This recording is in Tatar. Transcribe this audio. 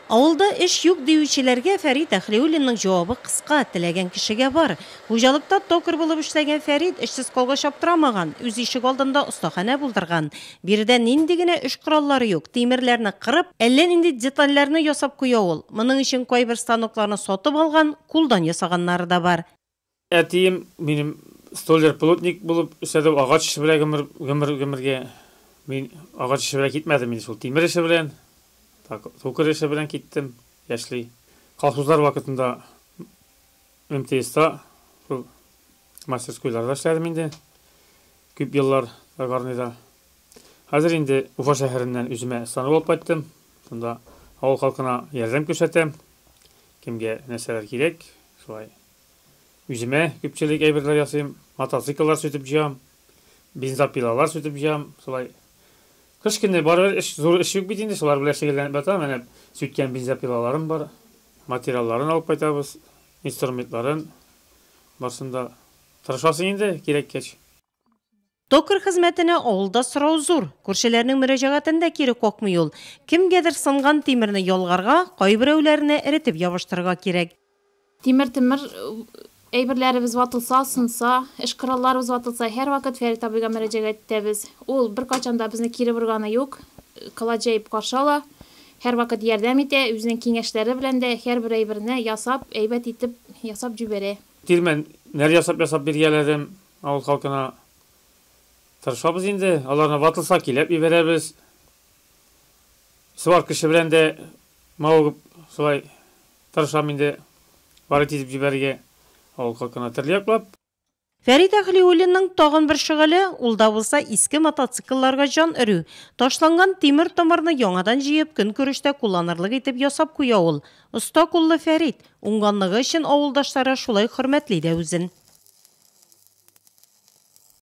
Авылда эш юк диючеләргә Фәрит Әхлиуллинның җавабы кыска, теләгән кешегә бар. Хуҗалыкта токарь булып эшләгән Фәрит эшсез калгач аптырамаган, үз ишек алдында остаханә булдырган. Биредә нинди генә эш кораллары юк, тимерләрне кырып, әллә нинди детальләрне ясап куя ул. Моның өчен кайбер станокларны сатып алган, кулдан ясаганнары да бар. Әтием минем столяр-плотник булып эшләде, агач эше белән гомер, гомер, гомергә. Мин агач эше белән китмәдем инде, шул тимер эше белән, токарь эше белән киттем яшьли. Колхозлар вакытында МТСта, шул мастерскойларда эшләдем инде. Күп еллар токарныйда. Хәзер инде Уфа шәһәреннән үземә станок алып кайттым. Шунда авыл халкына ярдәм күрсәтәм. Кемгә нәрсәләр кирәк, шулай. Үземә күпчелек әйберләр ясыйм, мотоцикллар сүтеп җыям, бензопилалар сүтеп җыям, шулай. Кыш көне барыбер эш, зур эш юк бит инде, шулар белән шөгыльләнеп ятам. Менә сүткән бензопилаларым бар, материалларын алып кайтабыз, инструментларын, барсын да тырышасың инде, кирәккәч. Токарь хезмәтенә авылда сорау зур. Күршеләрнең мөрәҗәгатен дә кире какмый ул. Кемгәдер сынган тимерне ялгарга, кайберәүләренә эретеп ябыштырырга кирәк. Тимер-томыр әйберләребез ватылса, сынса, эш коралларыбыз ватылса, һәрвакыт Фәрит абыйга мөрәҗәгать итәбез. Ул беркайчан да безне кире борганы юк. Колач җәеп каршы ала, һәрвакыт ярдәм итә, үзенең киңәшләре белән дә һәрбер әйберне ясап, әйбәт итеп ясап җибәрә. Тирмәннәр ясап-ясап биргәләдем авыл халкына. Тырышабыз инде, аларны ватылса киләп ибәрәбез. Сварка эше белән дә мавыгып шулай тырышам инде варить итеп җибәрергә авыл халкына төрле яклап. Фәрит Әһлиуллинның тагын бер шөгыле, ул да булса иске мотоциклларга җан өрү. Ташланган тимер-томырны яңадан җыеп, көнкүрештә кулланырлык итеп ясап куя ул. Оста куллы Фәрит, уңганлыгы өчен авылдашлары шулай хөрмәтли дә үзен.